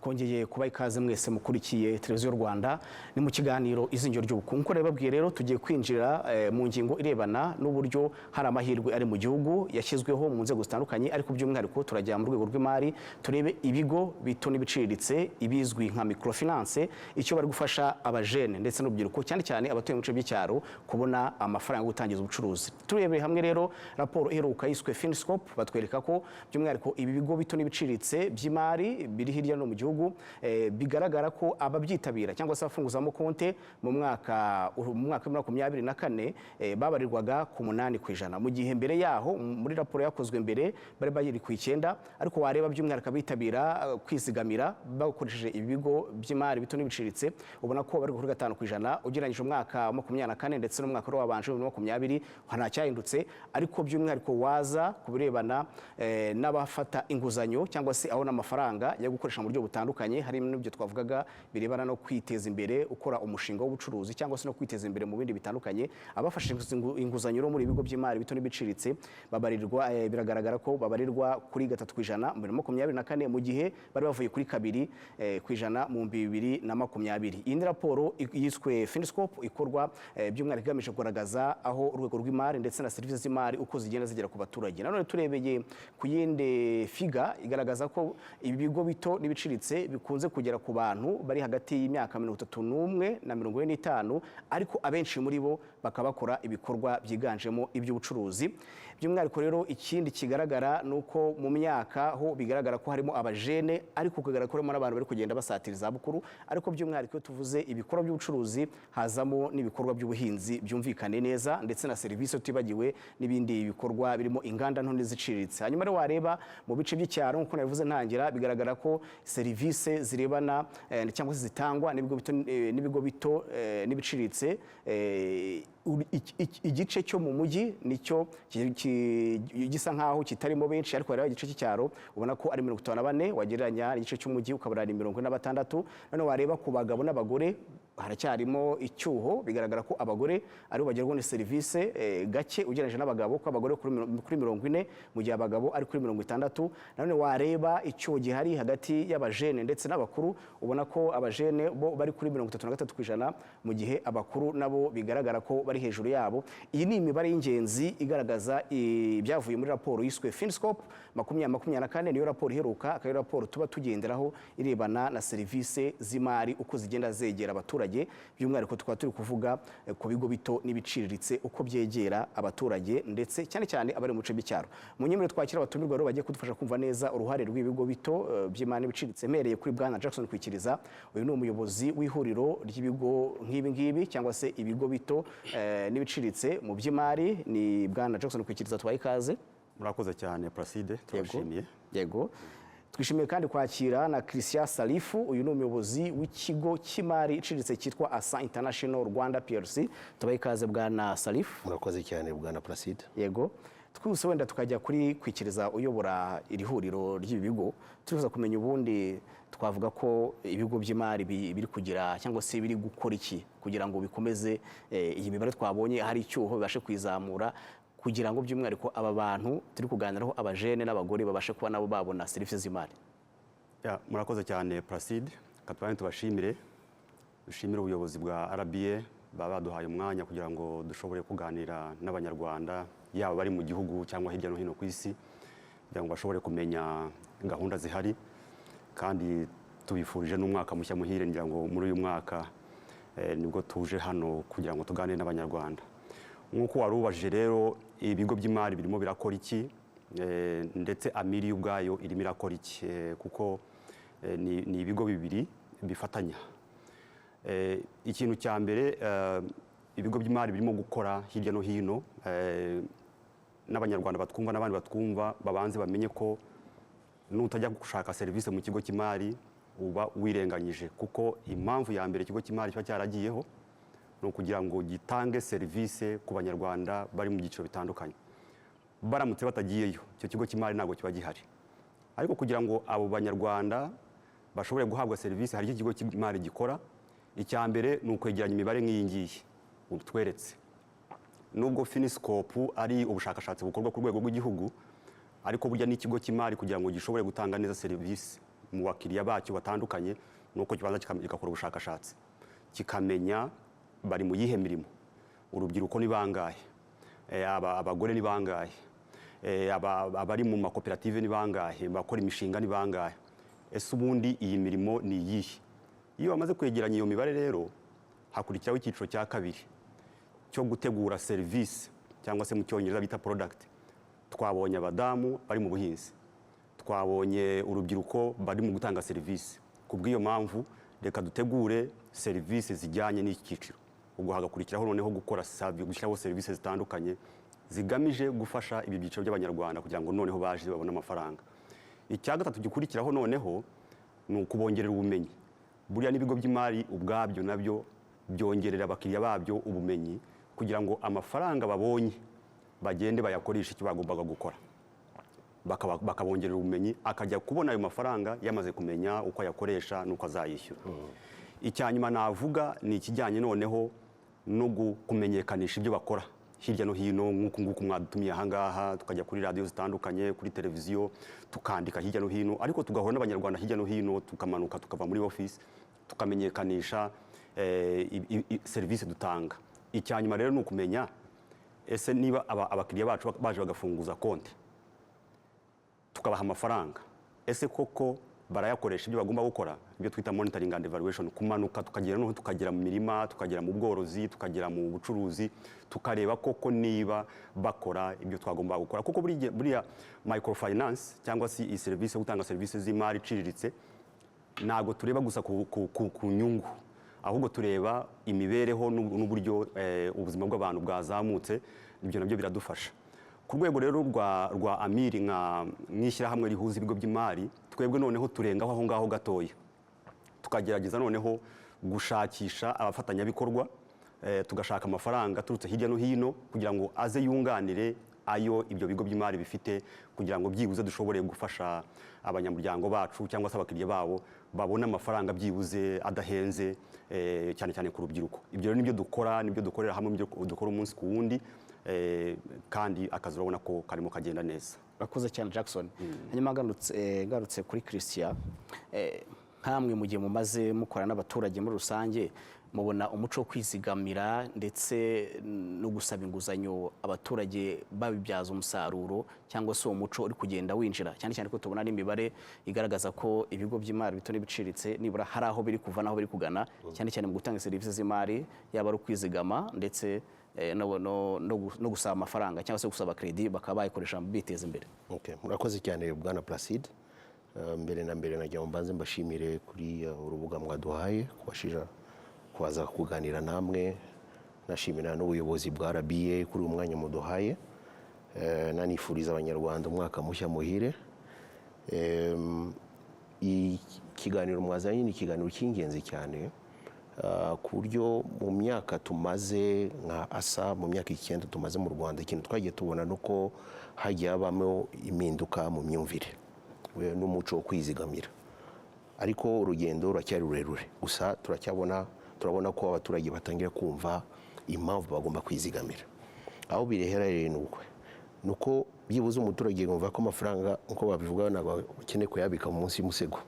Twongeye kuba ikaze mwese mukurikiye Televiziyo Rwanda, ni mu kiganiro Izingiro ry'Ubukungu. Nkuko nabibabwiye rero, tugiye kwinjira mu ngingo irebana n'uburyo hari amahirwe ari mu gihugu yashyizweho mu nzego zitandukanye, ariko by'umwihariko turajya mu rwego rw'imari, turebe ibigo bito n'ibiciriritse, ibizwi nka microfinance, icyo bari gufasha abajene ndetse n'urubyiruko, cyane cyane abatuye mu bice by'icyaro, kubona amafaranga yo gutangiza ubucuruzi. Turebeye hamwe rero raporo iheruka yiswe Finscope, batwereka ko by'umwihariko ibi bigo bito n'ibiciriritse by'imari biri hirya no mu gihugu, bigaragara ko ababyitabira cyangwa se abafunguzamo konte mu mwaka wa 2024 babarirwaga ku 8%, mu gihe mbere yaho muri raporo yakozwe mbere bari bari ku 9. Ariko wareba by'umwihariko abitabira kwizigamira bakoresheje ibi bigo by'imari bito n'ibiciriritse, ubona ko bari kuri 5% ugereranyije umwaka wa 24 ndetse n'umwaka wari wabanje 2020, nta cyahindutse. Ariko by'umwihariko waza ku birebana n'abafata inguzanyo cyangwa se abona amafaranga yo gukoresha mu buryo butandukanye, harimo n'ibyo twavugaga birebana no kwiteza imbere, ukora umushinga w'ubucuruzi cyangwa se no kwiteza imbere mu bindi bitandukanye, abafashe inguzanyo rero muri ibigo by'imari bito n'ibiciriritse babarirwa, biragaragara ko babarirwa kuri 3% mu 2024, mu gihe bari bavuye kuri 2% mu 2020. Iyi ni raporo yiswe Finscope, ikorwa by'umwihariko igamije kugaragaza aho urwego rw'imari ndetse na serivisi z'imari uko zigenda zigera ku baturage. Nanone turebeye ku yindi figure igaragaza ko ibi bigo bito n'ibiciriritse bikunze kugera ku bantu bari hagati y'imyaka 31 na 45, ariko abenshi muri bo bakaba bakora ibikorwa byiganjemo iby'ubucuruzi. By'umwihariko rero ikindi kigaragara ni uko mu myaka ho bigaragara ko harimo abajene, ariko kugaragara ko harimo n'abantu bari kugenda basatira izabukuru. Ariko by'umwihariko iyo tuvuze ibikorwa by'ubucuruzi hazamo n'ibikorwa by'ubuhinzi, byumvikane neza, ndetse na serivisi, tutibagiwe n'ibindi bikorwa birimo inganda nto n'iziciriritse. Hanyuma rero wareba mu bice by'icyaro, nk'uko nabivuze ntangira, bigaragara ko serivisi zirebana cyangwa se zitangwa n'ibigo bito n'ibiciriritse, igice cyo mu mujyi nicyo gisa nkaho kitarimo benshi, ariko wareba igice cy'icyaro ubona ko ari 54, wagereranya igice cy'umujyi ukabona ari 46. Noneho wareba ku bagabo n'abagore haracyarimo icyuho, bigaragara ko abagore aribo bagerwaho na serivisi gake ugereranyije n'abagabo, ko abagore kuri 40 mu gihe abagabo ari kuri 60. Nanone wareba icyuho gihari hagati y'abajene ndetse n'abakuru, ubona ko abajene bo bari kuri 33% mu gihe abakuru nabo bigaragara ko bari hejuru yabo. Iyi ni imibare y'ingenzi igaragaza ibyavuye muri raporo yiswe Finscope 2024. Niyo raporo iheruka, akaba ari raporo tuba tugenderaho irebana na serivisi z'imari uko zigenda zegera abaturage. By'umwihariko tukaba turi kuvuga ku bigo bito n'ibiciriritse uko byegera abaturage, ndetse cyane cyane abari mu bice by'icyaro. Mu nyemerere twakira abatumirwa rero bagiye kudufasha kumva neza uruhare rw'ibigo bito by'imari n'ibiciriritse. Mpereye kuri bwana Jackson Kwikiriza, uyu ni umuyobozi w'ihuriro ry'ibigo nk'ibi ngibi cyangwa se ibigo bito n'ibiciriritse mu by'imari. Ni bwana Jackson Kwikiriza, tubaye ikaze. Murakoze cyane Placide, turabashimiye. Yego, twishimiye kandi kwakira na Christian Salifu, uyu ni umuyobozi w'ikigo cy'imari iciriritse cyitwa Asa International Rwanda PLC. Tubaye ikaze, bwana Salifu. Murakoze cyane, bwana Placide. Yego, twihuse wenda tukajya kuri Kwikiriza uyobora iri huriro ry'ibi bigo. Turifuza kumenya ubundi twavuga ko ibigo by'imari biri kugira cyangwa se biri gukora iki kugira ngo bikomeze iyi mibare twabonye hari icyuho bibashe kuyizamura, kugira ngo by'umwihariko aba bantu turi kuganiraho, abajene n'abagore, babashe kuba nabo babona serivisi z'imari? Ya, murakoze cyane Placide. Katubane tubashimire, dushimire ubuyobozi bwa RBA baba baduhaye umwanya kugira ngo dushobore kuganira n'Abanyarwanda, yaba bari mu gihugu cyangwa hirya no hino ku isi, kugira ngo bashobore kumenya gahunda zihari. Kandi tubifurije n'umwaka mushya muhire. Ngira ngo muri uyu mwaka nibwo tuje hano kugira ngo tuganire n'Abanyarwanda. Nk'uko wari ubajije rero, ibigo by'imari birimo birakora iki, ndetse AMIR ubwayo irimo irakora iki? Kuko ni ibigo bibiri bifatanya. Ikintu cya mbere ibigo by'imari birimo gukora hirya no hino, n'Abanyarwanda batwumva n'abandi batwumva babanze bamenye ko nutajya gushaka serivisi mu kigo cy'imari uba wirenganyije, kuko impamvu ya mbere ikigo cy'imari kiba cyaragiyeho ni ukugira ngo gitange serivisi ku Banyarwanda bari mu byiciro bitandukanye. Baramutse batagiyeyo, icyo kigo cy'imari ntabwo kiba gihari. Ariko kugira ngo abo Banyarwanda bashobore guhabwa serivisi, hari icyo ikigo cy'imari gikora. Icya mbere ni ukwegeranya imibare nk'iyi ngiyi utweretse. Nubwo Finscope ari ubushakashatsi bukorwa ku rwego rw'igihugu, ariko burya n'ikigo cy'imari kugira ngo gishobore gutanga neza serivisi mu bakiriya bacyo batandukanye, ni uko kibanza kigakora ubushakashatsi, kikamenya bari mu yihe mirimo, urubyiruko ni bangahe, abagore ni bangahe, abari mu makoperative ni bangahe, bakora imishinga ni bangahe, ese ubundi iyi mirimo ni iyihe? Iyo bamaze kwegeranya iyo mibare rero, hakurikiraho icyiciro cya kabiri cyo gutegura serivisi, cyangwa se mu Cyongereza bita product. Twabonye abadamu bari mu buhinzi, twabonye urubyiruko bari mu gutanga serivisi. Ku bw'iyo mpamvu, reka dutegure serivisi zijyanye n'iki cyiciro. Ubwo hagakurikiraho noneho gukora gushyiraho serivisi zitandukanye zigamije gufasha ibi byiciro by'Abanyarwanda kugira ngo noneho baje babone amafaranga. Icya gatatu gikurikiraho noneho ni ukubongerera ubumenyi. Buriya n'ibigo by'imari ubwabyo nabyo byongerera abakiriya babyo ubumenyi kugira ngo amafaranga babonye bagende bayakoreshe icyo bagombaga gukora. Bakabongerera ubumenyi, akajya kubona ayo mafaranga yamaze kumenya uko ayakoresha n'uko azayishyura. Icya nyuma navuga ni ikijyanye noneho no kumenyekanisha ibyo bakora hirya no hino, nk'uku nguku mwadutumiye aha ngaha, tukajya kuri radiyo zitandukanye, kuri televiziyo, tukandika hirya no hino, ariko tugahura n'Abanyarwanda hirya no hino, tukamanuka tukava muri ofisi, tukamenyekanisha serivisi dutanga. Icya nyuma rero ni ukumenya ese niba abakiriya bacu baje bagafunguza konti, tukabaha amafaranga, ese koko barayakoresha ibyo bagomba gukora? Ibyo twita monitoring and evaluation, kumanuka tukagera noneho tukagera mu mirima, tukagera mu bworozi, tukagera mu bucuruzi, tukareba koko niba bakora ibyo twagomba gukora. Kuko buriya microfinance cyangwa se iyi serivisi yo gutanga serivisi z'imari iciriritse, ntabwo tureba gusa ku nyungu, ahubwo tureba imibereho n'uburyo ubuzima bw'abantu bwazamutse. Ibyo nabyo biradufasha. Ku rwego rero rwa AMIR nka nk'ishyirahamwe rihuza ibigo by'imari, twebwe noneho turengaho aho ngaho gatoya, tukagerageza noneho gushakisha abafatanyabikorwa, tugashaka amafaranga aturutse hirya no hino kugira ngo aze yunganire ayo ibyo bigo by'imari bifite, kugira ngo byibuze dushobore gufasha abanyamuryango bacu cyangwa se abakiriya babo babone amafaranga byibuze adahenze, cyane cyane ku rubyiruko. Ibyo rero nibyo dukora, nibyo dukorera hamwe, nibyo dukora umunsi ku wundi, kandi akazi urabona ko karimo kagenda neza. Urakoze cyane, Jackson. Hanyuma ngarutse kuri Christian, nkamwe mu gihe mumaze mukora n'abaturage muri rusange, mubona umuco wo kwizigamira ndetse no gusaba inguzanyo abaturage babibyaza umusaruro, cyangwa se uwo muco uri kugenda winjira, cyane cyane ko tubona n'imibare igaragaza ko ibigo by'imari bito n'ibiciriritse nibura hari aho biri kuva n'aho biri kugana, cyane cyane mu gutanga serivisi z'imari, yaba ari ukwizigama ndetse no gusaba amafaranga cyangwa se gusaba crédit, bakaba bayikoresha biteza imbere? Okay, murakoze cyane, bwana Placide. Mbere na mbere nagira ngo mbanze mbashimire kuri urubuga mwaduhaye kubashira kubaza kuganira namwe, nashimira n'ubuyobozi bwa RBA kuri uyu mwanya muduhaye. Nanifuriza Abanyarwanda umwaka mushya muhire. Ikiganiro mwazanye ni ikiganiro cy'ingenzi cyane, ku buryo mu myaka tumaze nka ASA, mu myaka 9 tumaze mu Rwanda, ikintu twagiye tubona ni uko hagiye habamo impinduka mu myumvire n'umuco wo kwizigamira, ariko urugendo ruracyari rurerure. Gusa turacyabona, turabona ko abaturage batangira kumva impamvu bagomba kwizigamira. Aho birehera rero ni uko byibuze umuturage yumva ko amafaranga, nkuko babivuga, ntabwo akeneye kuyabika munsi y'umusego.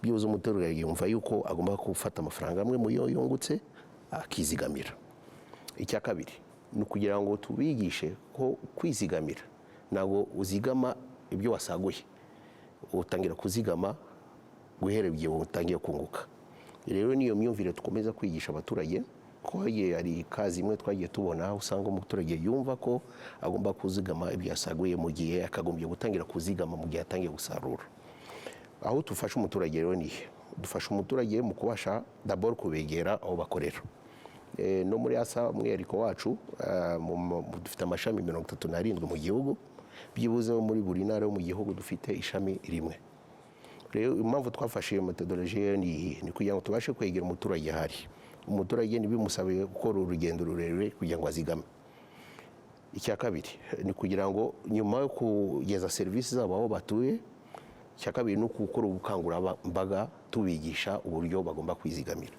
Byibuze umuturage yumva yuko agomba gufata amafaranga amwe mu yo yungutse akizigamira. Icya kabiri ni ukugira ngo tubigishe ko kwizigamira ntabwo uzigama ibyo wasaguye, utangira kuzigama guhera igihe utangiye kunguka. Rero niyo myumvire dukomeza kwigisha abaturage, ko hagiye hari kazi imwe twagiye tubona aho usanga umuturage yumva ko agomba kuzigama ibyo yasaguye, mu gihe akagombye gutangira kuzigama mu gihe atangiye gusarura. Aho dufasha umuturage rero ni he? Dufasha umuturage mu kubasha d'abord kubegera aho bakorera. No muri ASA, umwihariko wacu, dufite amashami 37 mu gihugu. Byibuze muri buri ntara yo mu gihugu dufite ishami rimwe. Rero impamvu twafashe iyo methodologie ni iyi: ni kugira ngo tubashe kwegera umuturage ahari. Umuturage ntibimusabe gukora urugendo rurerure kugira ngo azigame. Icya kabiri ni kugira ngo nyuma yo kugeza serivisi zabo aho batuye, icya kabiri ni ugukora ubukangurambaga tubigisha uburyo bagomba kwizigamira.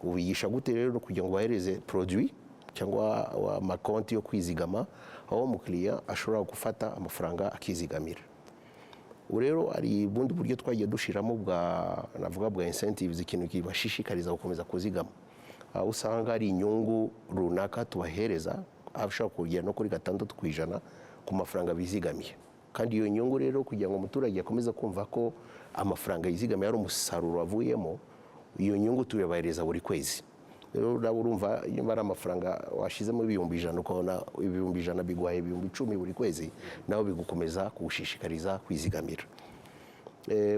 Ubigisha gute rero? Kugira ngo bahereze produit cyangwa amakonti yo kwizigama, aho umukiriya ashobora gufata amafaranga akizigamira. Ubu rero hari ubundi buryo twagiye dushiramo bwa, navuga, bwa incentives, ikintu kibashishikariza gukomeza kuzigama, aho usanga hari inyungu runaka tubahereza, aho ushobora kugera no kuri 6% ku mafaranga bizigamiye. Kandi iyo nyungu rero, kugira ngo umuturage akomeze kumva ko amafaranga yizigamiye ari umusaruro wavuyemo, iyo nyungu tuyabahereza buri kwezi. Rero nawe urumva, iyo ari amafaranga washyizemo 100,000, ukabona 100,000 biguhaye 10,000 buri kwezi, nawe bigukomeza kugushishikariza kwizigamira.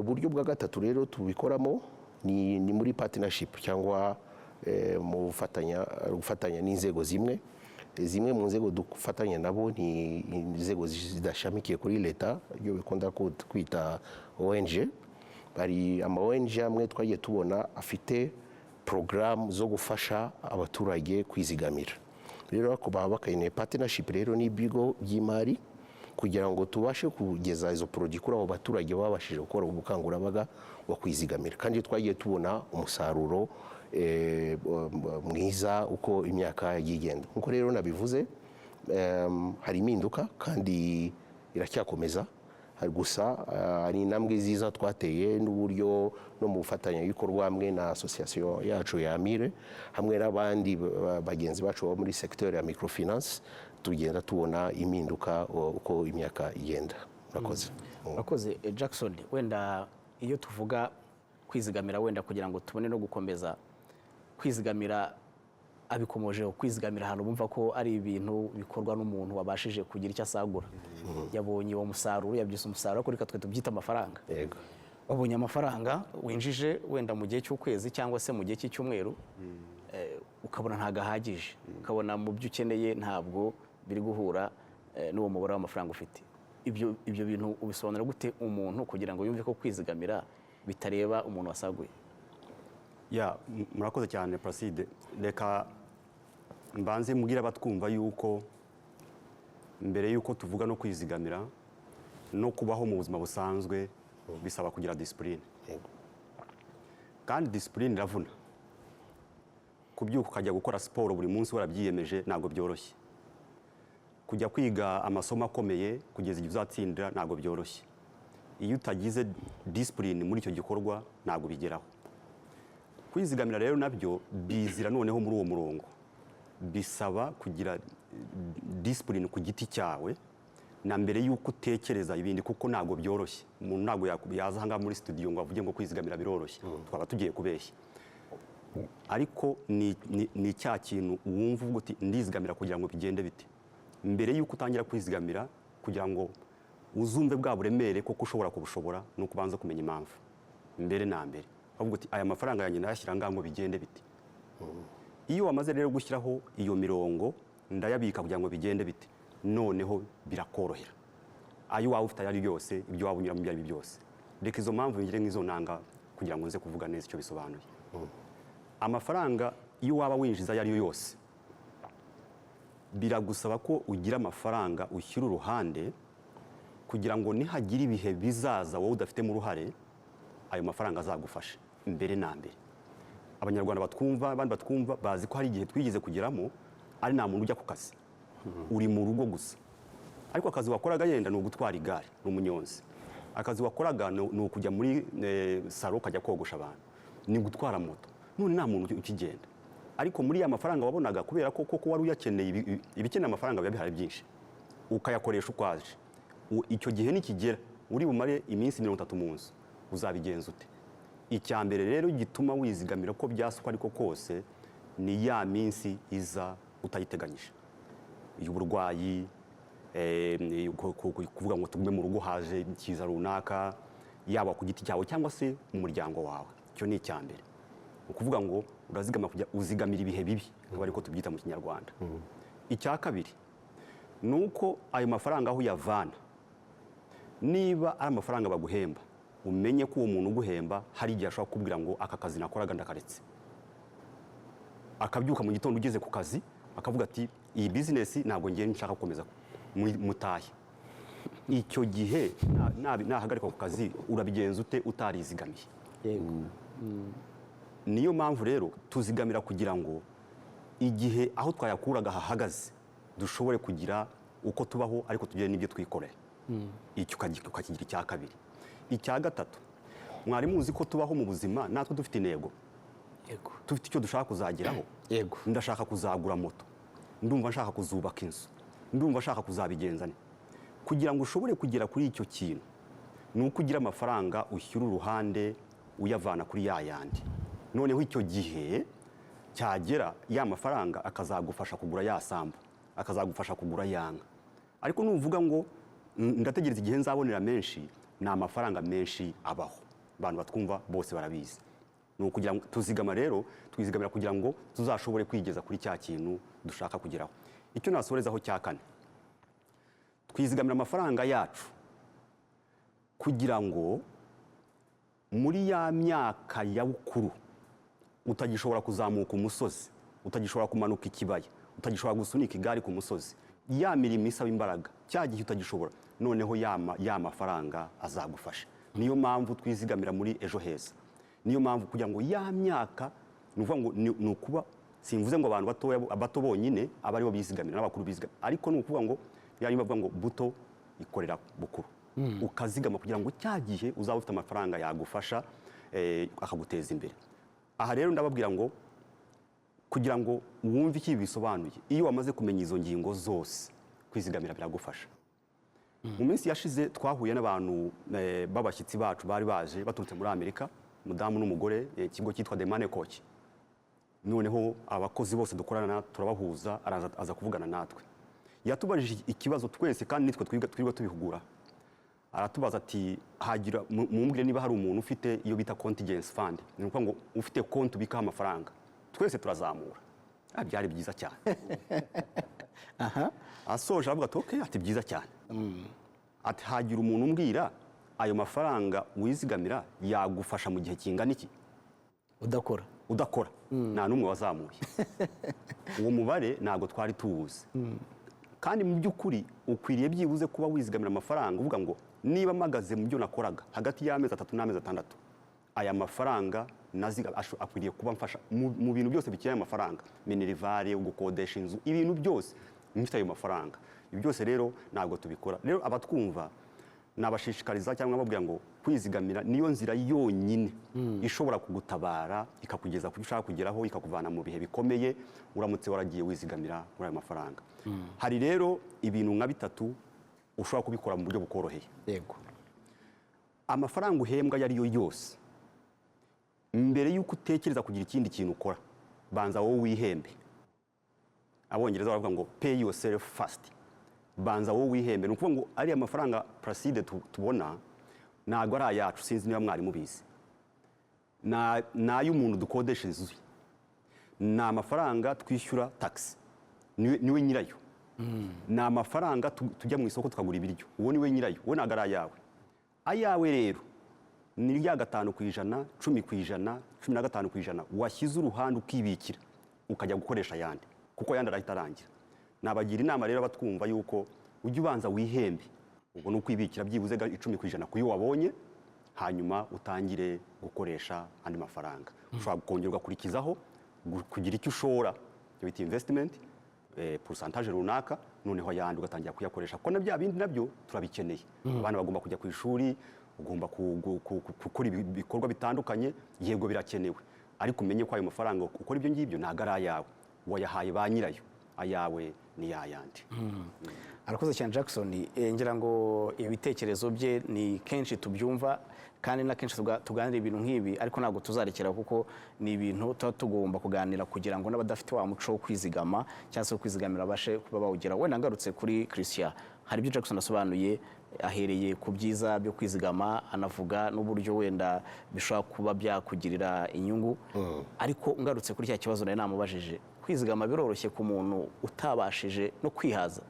Uburyo bwa gatatu rero tubikoramo ni muri partnership cyangwa mu gufatanya n'inzego zimwe. Zimwe mu nzego dufatanya nabo ni inzego zidashamikiye kuri leta, ibyo bikunda kwita ONG. Hari ama ONG amwe twagiye tubona afite porogaramu zo gufasha abaturage kwizigamira. Rero ako baba bakeneye partnership rero n'ibigo by'imari kugira ngo tubashe kugeza izo produit kuri abo baturage babashije gukora ubukangurambaga bwo kwizigamira. Kandi twagiye tubona umusaruro mwiza uko imyaka yagiye igenda. Nkuko rero nabivuze, hari impinduka kandi iracyakomeza. Hari gusa hari intambwe nziza twateye n'uburyo no mu bufatanyabikorwa hamwe na association yacu ya Amire, hamwe n'abandi bagenzi bacu bo muri secteur ya microfinance, tugenda tubona impinduka uko imyaka igenda. Murakoze. Urakoze, Jackson. Wenda iyo tuvuga kwizigamira, wenda kugira ngo tubone no gukomeza kwizigamira, abikomojeho, kwizigamira ahantu bumva ko ari ibintu bikorwa n'umuntu wabashije kugira icyo asagura, yabonye uwo musaruro, yabyise umusaruro, ariko reka twe tubyite amafaranga. Wabonye amafaranga winjije wenda mu gihe cy'ukwezi cyangwa se mu gihe cy'icyumweru, ukabona ntabwo ahagije, ukabona mu byo ukeneye ntabwo biri guhura n'uwo mubare w'amafaranga ufite. Ibyo bintu ubisobanura gute umuntu kugira ngo yumve ko kwizigamira bitareba umuntu wasaguye? Ya, murakoze cyane, Placide. Reka mbanze mbwira abatwumva yuko mbere yuko tuvuga no kwizigamira no kubaho mu buzima busanzwe, bisaba kugira discipline. Kandi discipline iravuna. Kubyuka ukajya gukora siporo buri munsi warabyiyemeje ntabwo byoroshye. Kujya kwiga amasomo akomeye kugeza igihe uzatsindira ntabwo byoroshye. Iyo utagize discipline muri icyo gikorwa, ntabwo ubigeraho. Kwizigamira rero nabyo bizira noneho muri uwo murongo, bisaba kugira discipline ku giti cyawe na mbere y'uko utekereza ibindi, kuko ntabwo byoroshye. Umuntu ntabwo yaza aha ngaha muri studio ngo avuge ngo kwizigamira biroroshye, twaba tugiye kubeshya. Ariko ni cya kintu wumva uvuga uti: "Ndizigamira kugira ngo bigende bite?" Mbere y'uko utangira kwizigamira, kugira ngo uzumve bwa buremere koko ushobora kubushobora, ni ukubanza kumenya impamvu mbere na mbere, ukavuga uti: "Aya mafaranga yanjye ndayashyira ngaha ngo bigende bite?" Iyo wamaze rero gushyiraho iyo mirongo, ndayabika kugira ngo bigende bite, noneho birakorohera ayo waba ufite ayo ari yose, ibyo waba unyuramo ibyo ari byo byose. Reka izo mpamvu ngire nk'izo nanga kugira ngo nze kuvuga neza icyo bisobanuye. Amafaranga iyo waba winjiza ayo ari yo yose, biragusaba ko ugira amafaranga ushyira uruhande kugira ngo nihagira ibihe bizaza wowe udafitemo uruhare, ayo mafaranga azagufashe. Mbere na mbere, Abanyarwanda batwumva, abandi batwumva, bazi ko hari igihe twigeze kugeramo ari nta muntu ujya ku kazi, uri mu rugo gusa. Ariko akazi wakoraga yenda ni ugutwara igare, ni umunyonzi. Akazi wakoraga ni ukujya muri salon ukajya kogosha abantu, ni gutwara moto. None nta muntu ukigenda, ariko muri ya mafaranga wabonaga, kubera ko koko wari uyakeneye, ibikeneye amafaranga biba bihari byinshi, ukayakoresha uko aje. Icyo gihe nikigera uri bumare iminsi 30 mu nzu, uzabigenza ute? Icya mbere rero gituma wizigamira ko byasa uko ariko kose ni ya minsi iza utayiteganyije, y'uburwayi, kuvuga ngo tugume mu rugo, haje ikiza runaka, yaba ku giti cyawe cyangwa se mu muryango wawe. Icyo ni icya mbere. Ni ukuvuga ngo urazigama kugira uzigamira ibihe bibi, akaba ariko tubyita mu Kinyarwanda. Icya kabiri ni uko ayo mafaranga aho uyavana, niba ari amafaranga baguhemba, umenye ko uwo muntu uguhemba hari igihe ashobora kukubwira ngo: "Aka kazi nakoraga ndakaretse." Akabyuka mu gitondo ugeze ku kazi akavuga ati: "Iyi bizinesi ntabwo ngiye nshaka gukomeza, mutahe." Icyo gihe nahagarikwa ku kazi, urabigenza ute utarizigamiye? Niyo mpamvu rero tuzigamira kugira ngo igihe aho twayakuraga hahagaze dushobore kugira uko tubaho, ariko tugire n'ibyo twikorera. Icyo ukakigira icya kabiri. Icya gatatu, mwari muzi ko tubaho mu buzima natwe dufite intego, Yego. dufite icyo dushaka kuzageraho? Yego. Ndashaka kuzagura moto, ndumva nshaka kuzubaka inzu, ndumva nshaka kuzabigenza nte. Kugira ngo ushobore kugera kuri icyo kintu, ni uko ugira amafaranga ushyira uruhande, uyavana kuri ya yandi. Noneho icyo gihe cyagera, ya mafaranga akazagufasha kugura ya sambu, akazagufasha kugura ya nka. Ariko nuvuga ngo "Ndategereza igihe nzabonera menshi", ni amafaranga menshi abaho, abantu batwumva bose barabizi. Ni ukugira ngo tuzigama rero, twizigamira kugira ngo tuzashobore kwigeza kuri cya kintu dushaka kugeraho. Icyo nasorezaho cya kane, twizigamira amafaranga yacu kugira ngo muri ya myaka ya bukuru utagishobora kuzamuka umusozi, utagishobora kumanuka ikibaya, utagishobora gusunika igare ku musozi, ya mirimo isaba imbaraga, cya gihe utagishobora, noneho ya mafaranga azagufasha. Niyo mpamvu twizigamira muri Ejo Heza. Niyo mpamvu kugira ngo ya myaka, ni ukuvuga ngo ni ukuba, simvuze ngo abantu batoya, bato bonyine aba aribo bizigamira, n'abakuru bizigamira, ariko ni ukuvuga ngo ya niba bavuga ngo buto ikorera bukuru, ukazigama kugira ngo cya gihe uzaba ufite amafaranga yagufasha, akaguteza imbere. Aha rero ndababwira ngo kugira ngo wumve icyo ibi bisobanuye, iyo wamaze kumenya izo ngingo zose, kwizigamira biragufasha. Mu minsi yashize twahuye n'abantu b'abashyitsi bacu bari baje baturutse muri Amerika, umudamu n'umugore, ikigo cyitwa The Money Coach. Noneho abakozi bose dukorana turabahuza, araza aza kuvugana natwe. Yatubajije ikibazo twese, kandi nitwe twirirwa tubihugura. Aratubaza ati: "Hagira mumbwire niba hari umuntu ufite iyo bita contingency fund", ni ukuvuga ngo ufite konti ubikaho amafaranga. Twese turazamura. Ah, byari byiza cyane. Asoje aravuga ati: "Okay", ati: "Byiza cyane", ati: "Hagira umuntu umbwira ayo mafaranga wizigamira yagufasha mu gihe kingana iki?" Udakora. Udakora. Nta n'umwe wazamuye. Uwo mubare ntabwo twari tuwuzi. Kandi mu by'ukuri ukwiriye byibuze kuba wizigamira amafaranga uvuga ngo niba mpagaze mu byo nakoraga hagati y'amezi 3 n'amezi 6, aya mafaranga akwiriye kuba mfasha mu bintu byose bikeneye amafaranga, minerval, gukodesha inzu, ibintu byose mfite ayo mafaranga. Ibi byose rero ntabwo tubikora. Rero abatwumva nabashishikariza cyangwa babwira ngo kwizigamira niyo nzira yonyine ishobora kugutabara, ikakugeza ku cyo ushaka kugeraho, ikakuvana mu bihe bikomeye, uramutse waragiye wizigamira muri ayo mafaranga. Hari rero ibintu nka bitatu ushobora kubikora mu buryo bukoroheye. Amafaranga uhembwa ayo ari yo yose, mbere y'uko utekereza kugira ikindi kintu ukora, banza wowe wihembe. Abongereza baravuga ngo "Pay yourself first". Banza wowe wihembe. Ni ukuvuga ngo ariya mafaranga, Placide, tubona ntabwo ari ayacu. Sinzi niba mwari mubizi. Ni ay'umuntu dukodesha inzu ye, ni amafaranga twishyura tax, niwe nyirayo, ni amafaranga tujya mu isoko tukagura ibiryo, uwo niwe nyirayo. Uwo ntabwo ari ayawe. Ayawe rero ni rya 5%, 10%, 15% washyize uruhande ukibikira, ukajya gukoresha ayandi, kuko ayandi arahita arangira. Nabagira inama rero abatwumva yuko ujya ubanza wihembe, ubwo ni ukwibikira byibuze 10% ku yo wabonye, hanyuma utangire gukoresha andi mafaranga. Ushobora kongera ugakurikizaho kugira icyo ushora, icyo bita investment, pourcentage runaka, noneho ayandi ugatangira kuyakoresha, kuko na bya bindi nabyo turabikeneye. Abana bagomba kujya ku ishuri, ugomba gukora ibikorwa bitandukanye. Yego, birakenewe, ariko umenye ko ayo mafaranga ukora ibyo ngibyo ntabwo ari ayawe, wayahaye ba nyirayo. Ayawe ni yayandi. Arakoze cyane Jackson. Ngira ngo ibitekerezo bye ni kenshi tubyumva, kandi na kenshi tuganira ibintu nk'ibi, ariko ntabwo tuzarekera, kuko ni ibintu tuba tugomba kuganira kugira ngo n'abadafite wa muco wo kwizigama cyangwa se wo kwizigamira babashe kuba bawugira. Wenda ngarutse kuri Christian, hari ibyo Jackson asobanuye ahereye ku byiza byo kwizigama, anavuga n'uburyo wenda bishobora kuba byakugirira inyungu. Ariko ngarutse kuri cya kibazo nari namubajije, kwizigama biroroshye ku muntu utabashije no kwihaza?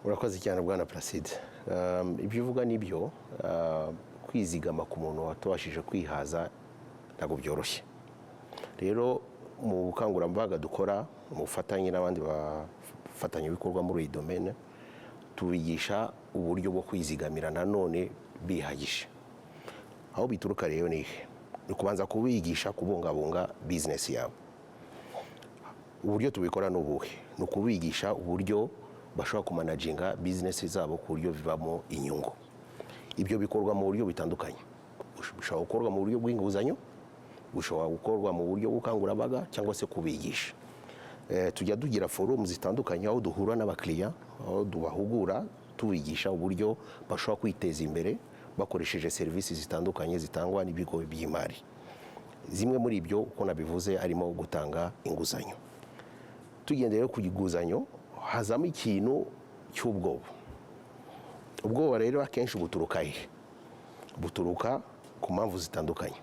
Urakoze cyane, bwana Placide. Ibyo uvuga ni byo. Kwizigama ku muntu watabashije kwihaza ntabwo byoroshye. Rero mu bukangurambaga dukora mu bufatanye n'abandi bafatanyabikorwa muri iyi domaine, tubigisha uburyo bwo kwizigamira nanone bihagije. Aho bituruka rero ni ihe? Ni ukubanza kubigisha kubungabunga bizinesi yabo. Uburyo tubikora ni ubuhe? Ni ukubigisha uburyo bashobora kumanaginga bizinesi zabo ku buryo bivamo inyungu. Ibyo bikorwa mu buryo butandukanye. Bishobora gukorwa mu buryo bw'inguzanyo, bushobora gukorwa mu buryo bw'ubukangurambaga cyangwa se kubigisha. Tujya tugira forum zitandukanye aho duhura n'abakiriya, aho tubahugura, tubigisha uburyo bashobora kwiteza imbere bakoresheje serivisi zitandukanye zitangwa n'ibigo by'imari. Zimwe muri ibyo, uko nabivuze, harimo gutanga inguzanyo. Tugendeye ku inguzanyo, hazamo ikintu cy'ubwoba. Ubwoba rero akenshi buturuka he? Buturuka ku mpamvu zitandukanye.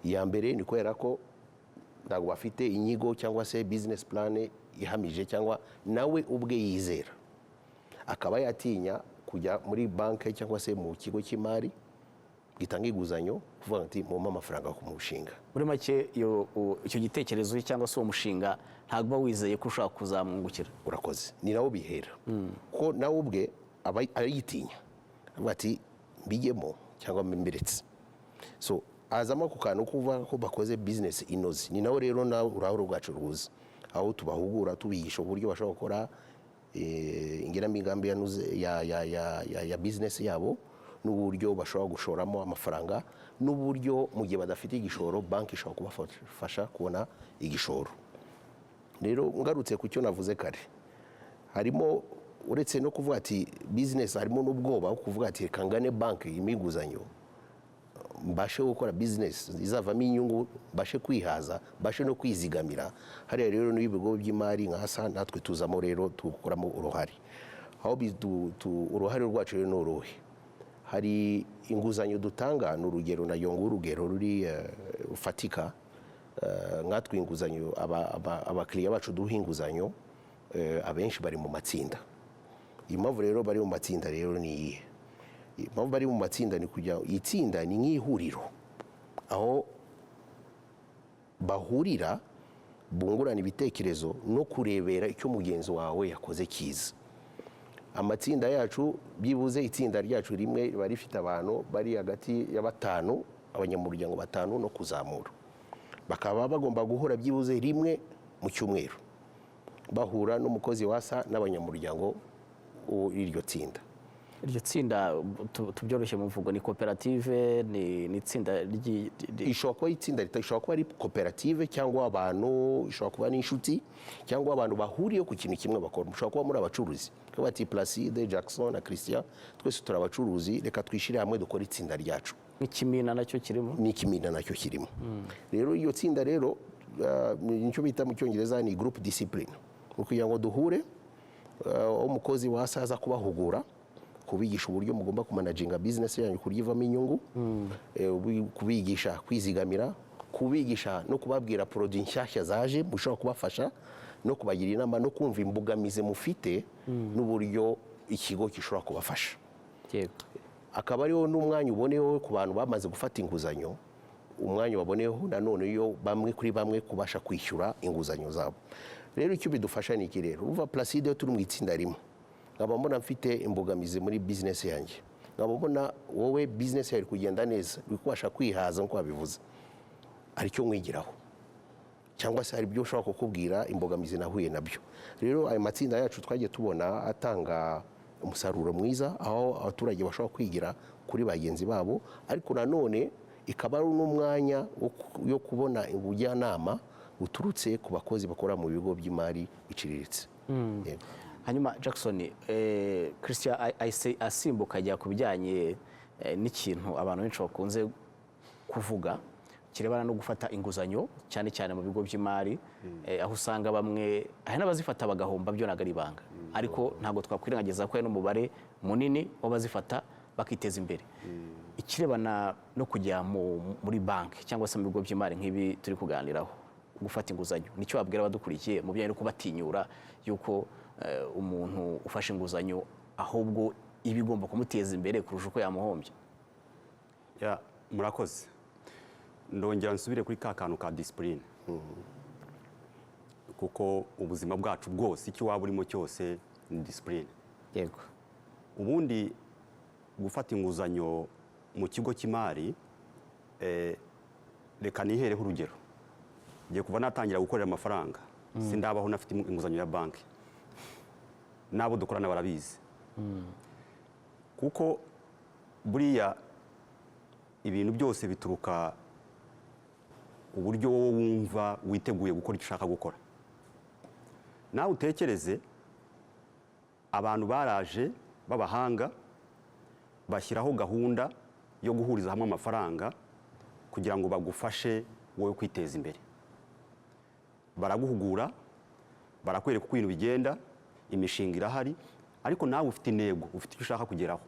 Iya mbere ni kubera ko ntabwo bafite inyigo cyangwa se business plan ihamije, cyangwa nawe ubwe yizera, akaba yatinya kujya muri banki cyangwa se mu kigo cy'imari gitanga inguzanyo kuvuga ati: "Mumpe amafaranga ku mushinga." Muri make, icyo gitekerezo cyangwa se uwo mushinga ntabwo uba wizeye ko ushobora kuzamwungukira. Urakoze, ni nawo bihera, ko nawe ubwe aba arayitinya, avuga ati: "Mbijyemo cyangwa mbiretse?" So azamo ako kantu kuvuga ko bakoze business inoze. Ni nawe rero nawe uruhare rwacu rwuza, aho tubahugura, tubigisha uburyo bashobora gukora ingenamigambi yanoze ya business yabo, n'uburyo bashobora gushoramo amafaranga, n'uburyo mu gihe badafite igishoro banki ishobora kubafasha kubona igishoro. Rero ngarutse ku cyo navuze kare, harimo uretse no kuvuga ati business, harimo n'ubwoba bwo kuvuga ati: "Reka ngane banki impa inguzanyo, mbashe gukora business izavamo inyungu, mbashe kwihaza, mbashe no kwizigamira." Hariya rero n'ibigo by'imari nka ASA natwe tuzamo rero, tukoramo uruhare. Aho uruhare rwacu rero ni uruhe? Hari inguzanyo dutanga. Ni urugero, nayo ngo urugero ruri rufatika. Nkatwe inguzanyo, abakiriya bacu duha inguzanyo, abenshi bari mu matsinda. Impamvu rero bari mu matsinda rero ni iyihe? Impamvu bari mu matsinda ni kujya itsinda ni nk'ihuriro aho bahurira, bungurana ibitekerezo no kurebera icyo mugenzi wawe yakoze cyiza. Amatsinda yacu, byibuze itsinda ryacu rimwe riba rifite abantu bari hagati ya batanu, abanyamuryango batanu no kuzamura, bakaba bagomba guhura byibuze rimwe mu cyumweru, bahura n'umukozi wa ASA n'abanyamuryango w'iryo tsinda. Iryo tsinda, tubyoroshye mu mvugo, ni koperative, ni itsinda Ishobora kuba itsinda rito, ishobora kuba ari koperative cyangwa abantu, ishobora kuba n'inshuti cyangwa abantu bahuriye ku kintu kimwe bakora. Mushobora kuba muri abacuruzi, bakaba bati: "Placide, Jackson na Christian, twese turi abacuruzi, reka twishyire hamwe dukore itsinda ryacu." Nk'ikimina nacyo kirimo? N'ikimina nacyo kirimo. Rero iyo tsinda rero, nicyo bita mu Cyongereza ni group discipline. Ni ukugira ngo duhure, umukozi wa ASA aza kubahugura, kubigisha uburyo mugomba kumanaginga business yanyu kurya ivamo inyungu, kubigisha kwizigamira, kubigisha no kubabwira produit nshyashya zaje mushobora kubafasha, no kubagira inama, no kumva imbogamizi mufite n'uburyo ikigo gishobora kubafasha. Akaba ariwo n'umwanya uboneyeho ku bantu bamaze gufata inguzanyo, umwanya waboneyeho nanone iyo bamwe kuri bamwe kubasha kwishyura inguzanyo zabo. Rero icyo bidufasha ni iki? Rero uva Placide, turi mu itsinda rimwe, nkaba mbona mfite imbogamizi muri business yanjye, nkaba mbona wowe business yawe iri kugenda neza, uri kubasha kwihaza nk'uko wabivuze, hari icyo mwigiraho cyangwa se hari ibyo ushobora kukubwira, imbogamizi nahuye nabyo. Rero ayo matsinda yacu twagiye tubona atanga umusaruro mwiza, aho abaturage bashobora kwigira kuri bagenzi babo, ariko nanone ikaba ari n'umwanya yo kubona ubujyanama buturutse ku bakozi bakora mu bigo by'imari biciriritse. Yego. Hanyuma Jackson, Christian ahise asimbuka ajya ku bijyanye n'ikintu abantu benshi bakunze kuvuga kirebana no gufata inguzanyo, cyane cyane mu bigo by'imari, aho usanga bamwe, hari n'abazifata bagahomba. Byo ntabwo ari ibanga, ariko ntabwo twakwirengagiza ko hari n'umubare munini w'abazifata bakiteza imbere. Ikirebana no kujya muri banki cyangwa se mu bigo by'imari nk'ibi turi kuganiraho, gufata inguzanyo, nicyo wabwira abadukurikiye mu bijyanye no kubatinyura yuko umuntu ufashe inguzanyo ahubwo iba igomba kumuteza imbere kurusha uko yamuhombya? Ya, murakoze. Ndongera nsubire kuri ka kantu ka discipline, kuko ubuzima bwacu bwose, icyo waba urimo cyose, ni discipline. Ubundi gufata inguzanyo mu kigo cy'imari, reka nihereho urugero. Ngiye kuva natangira gukorera amafaranga, sindabaho nafite inguzanyo ya banki, n'abo dukorana barabizi, kuko Buriya ibintu byose bituruka uburyo wowe wumva witeguye gukora icyo ushaka gukora. Nawe utekereze, abantu baraje b'abahanga bashyiraho gahunda yo guhuriza hamwe amafaranga kugira ngo bagufashe wowe kwiteza imbere. Baraguhugura, barakwereka uko ibintu bigenda, imishinga irahari, ariko nawe ufite intego, ufite icyo ushaka kugeraho.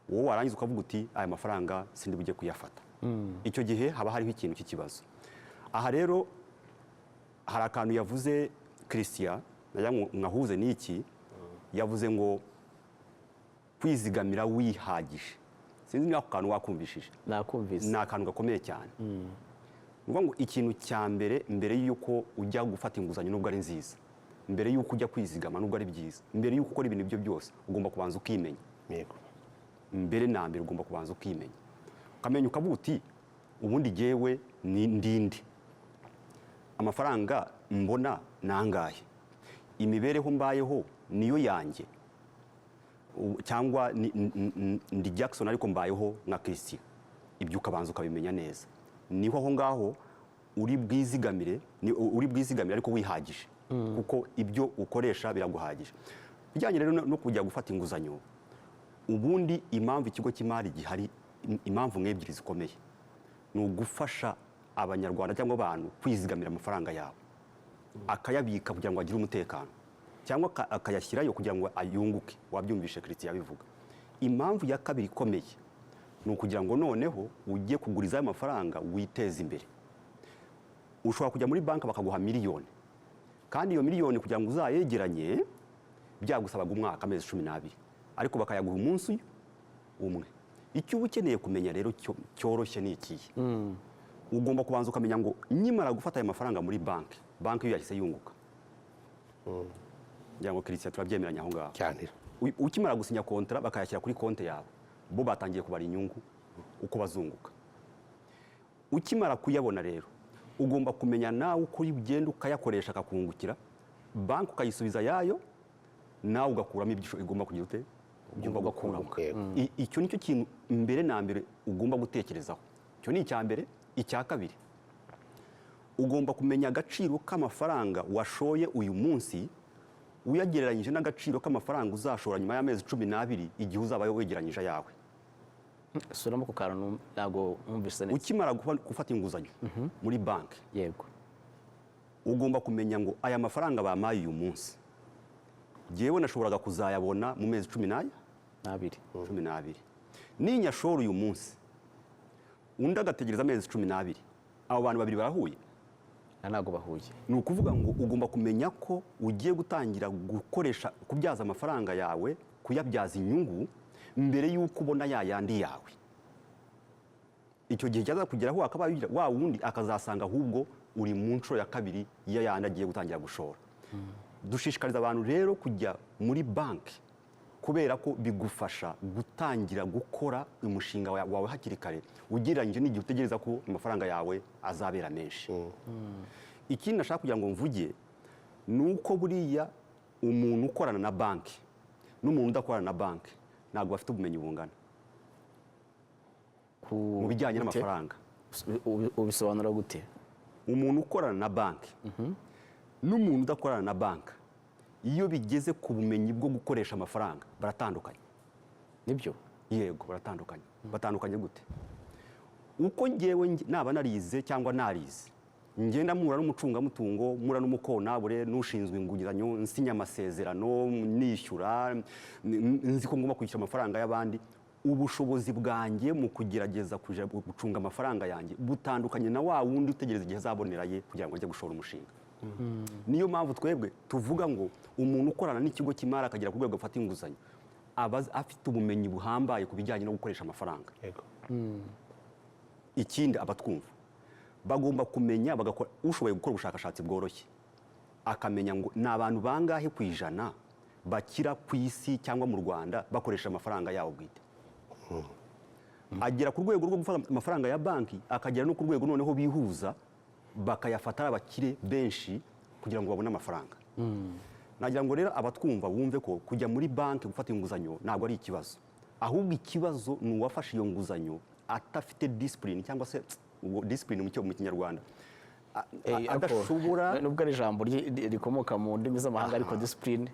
Wowe warangiza ukavuga uti: "Aya mafaranga sindi bujye kuyafata." Icyo gihe haba hariho ikintu cy'ikibazo. Aha rero hari akantu yavuze Christian, nagira ngo mwahuze n'iki yavuze ngo kwizigamira wihagije. Sinzi niba ako kantu wakumvishije. Nakumvise. Ni akantu gakomeye cyane. Ni ukuvuga ngo ikintu cya mbere, mbere y'uko ujya gufata inguzanyo nubwo ari nziza, mbere y'uko ujya kwizigama nubwo ari byiza, mbere y'uko ukora ibintu ibyo byose, ugomba kubanza ukimenya. Mbere na mbere ugomba kubanza ukimenya, ukamenya, ukavuga uti: "Ubundi jyewe ni ndinde? Amafaranga mbona ni angahe? Imibereho mbayeho niyo yanjye cyangwa ndi Jackson ariko mbayeho nka Christian?" Ibyo ukabanza ukabimenya neza, niho aho ngaho uri bwizigamire, uri bwizigamire ariko wihagije, kuko ibyo ukoresha biraguhagije. Bijyanye rero no kujya gufata inguzanyo, ubundi impamvu ikigo cy'imari gihari, impamvu nk'ebyiri zikomeye, ni ugufasha Abanyarwanda cyangwa abantu kwizigamira amafaranga yabo, akayabika kugira ngo agire umutekano, cyangwa akayashyirayo kugira ngo ayunguke. Wabyumvishe Christian yabivuga. Impamvu ya kabiri ikomeye ni ukugira ngo noneho ujye kuguriza ayo mafaranga witeze imbere. Ushobora kujya muri banki bakaguha miliyoni, kandi iyo miliyoni kugira ngo uzayegeranye byagusabaga umwaka, amezi 12, ariko bakayaguha umunsi umwe. Icyo uba ukeneye kumenya rero cyoroshye ni ikihe? Ugomba kubanza ukamenya ngo nkimara gufata aya mafaranga muri banki, banki yo yahise yunguka. Ngira ngo Christian turabyemeranya aho ngaho. Cyane. Ukimara gusinya kontara bakayashyira kuri konti yawe, bo batangiye kubara inyungu uko bazunguka. Ukimara kuyabona rero, ugomba kumenya nawe uko ugenda ukayakoresha akakungukira, banki ukayisubiza yayo, nawe ugakuramo ibyo igomba kugira ute, ugomba gukuramo. Yego. Icyo nicyo kintu mbere na mbere ugomba gutekerezaho. Icyo ni icya mbere. Icya kabiri, ugomba kumenya agaciro k'amafaranga washoye uyu munsi uyagereranyije n'agaciro k'amafaranga uzashora nyuma y'amezi 12, igihe uzaba wegeranyije ayawe. Suramo ku kantu, ntabwo mwumvise neza. Ukimara gufata inguzanyo muri banki, ugomba kumenya ngo aya mafaranga bampaye uyu munsi, jyewe nashoboraga kuzayabona mu mezi cumi n'aya n'abiri. 12. Ninyashora uyu munsi, undi agategereza amezi 12, abo bantu babiri barahuye? Ntabwo bahuye. Ni ukuvuga ngo ugomba kumenya ko ugiye gutangira gukoresha, kubyaza amafaranga yawe, kuyabyaza inyungu mbere y'uko ubona ya yandi yawe. Icyo gihe cyaza kugeraho wakabaye ugira wa wundi, akazasanga ahubwo uri mu nshuro ya kabiri ya yandi agiye gutangira gushora. Dushishikariza abantu rero kujya muri banki kubera ko bigufasha gutangira gukora umushinga wawe hakiri kare, ugereranyije n'igihe utegereza ko amafaranga yawe azabera menshi. Ikindi nashaka kugira ngo mvuge ni uko buriya umuntu ukorana na banki n'umuntu udakorana na banki ntabwo bafite ubumenyi bungana mu bijyanye Gute? n'amafaranga. Ubisobanura gute? Umuntu ukorana na banki n'umuntu udakorana na banki, iyo bigeze ku bumenyi bwo gukoresha amafaranga, baratandukanye. Nibyo? Yego, baratandukanye. Batandukanye gute? Uko ngewe naba narize cyangwa narize, ngenda mpura n'umucungamutungo, mpura n'umukontabure n'ushinzwe inguzanyo, nsinya amasezerano, nishyura, nzi ko ngomba kwishyura amafaranga y'abandi, ubushobozi bwanjye mu kugerageza kuja gucunga amafaranga yanjye butandukanye na wa wundi utegereza igihe azabonera ye kugira ngo ajye gushora umushinga. Niyo mpamvu twebwe tuvuga ngo umuntu ukorana n'ikigo cy'imari akagera ku rwego afata inguzanyo aba afite ubumenyi buhambaye ku bijyanye no gukoresha amafaranga. Ikindi, abatwumva bagomba kumenya, bagakora, ushoboye gukora ubushakashatsi bworoshye akamenya ngo ni abantu bangahe ku ijana bakira ku isi cyangwa mu Rwanda bakoresha amafaranga yabo bwite. Agera ku rwego rwo gufata amafaranga ya banki, akagera no ku rwego noneho bihuza bakayafata ari abakire benshi kugira ngo babone amafaranga. Nagira ngo rero abatwumva bumve ko kujya muri banki gufata inguzanyo ntabwo ari ikibazo. Ahubwo ikibazo ni uwafashe iyo nguzanyo atafite discipline, cyangwa se ubwo discipline mu Kinyarwanda Ariko, adashobora nubwo ari ijambo rikomoka mu ndimi z'amahanga, ariko discipline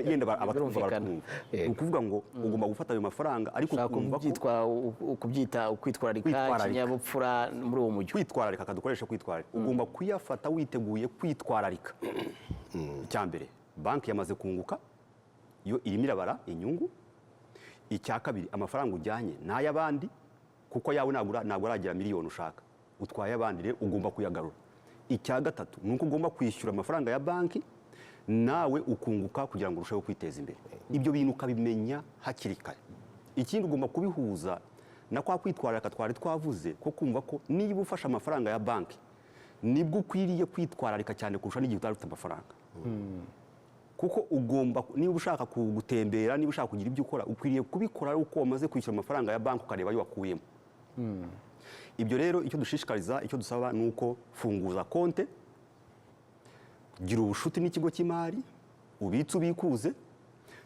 yenda abatwumva birumvikana. Baratwumva. Ni ukuvuga ngo ugomba gufata ayo mafaranga, ariko Ushaka ukumva ko kubyita kwitwararika, Kwitwararika. ikinyabupfura muri uwo mujyi. Kwitwararika, kadukoresha kwitwararika. Ugomba kuyafata witeguye kwitwararika. Icya mbere, banki yamaze kunguka, yo irimo irabara inyungu. Icya kabiri, amafaranga ujyanye ni ay'abandi, kuko yawe ntabwo aragera miliyoni ushaka, utwaye abandi, rero ugomba kuyagarura. Icya gatatu ni uko ugomba kwishyura amafaranga ya banki, nawe ukunguka kugira ngo urusheho kwiteza imbere. Ibyo bintu ukabimenya hakiri kare. Ikindi, ugomba kubihuza na kwa kwitwararika twari twavuze, ko kumva ko niba ufashe amafaranga ya banki, nibwo ukwiriye kwitwararika cyane kurusha n'igihe utari ufite amafaranga, kuko ugomba, niba ushaka gutembera, niba ushaka kugira ibyo ukora, ukwiriye kubikora ari uko wamaze kwishyura amafaranga ya banki, ukareba ayo wakuyemo. Ibyo rero, icyo dushishikariza, icyo dusaba ni uko funguza konte, gira ubushuti n'ikigo cy'imari, ubitse, ubikuze,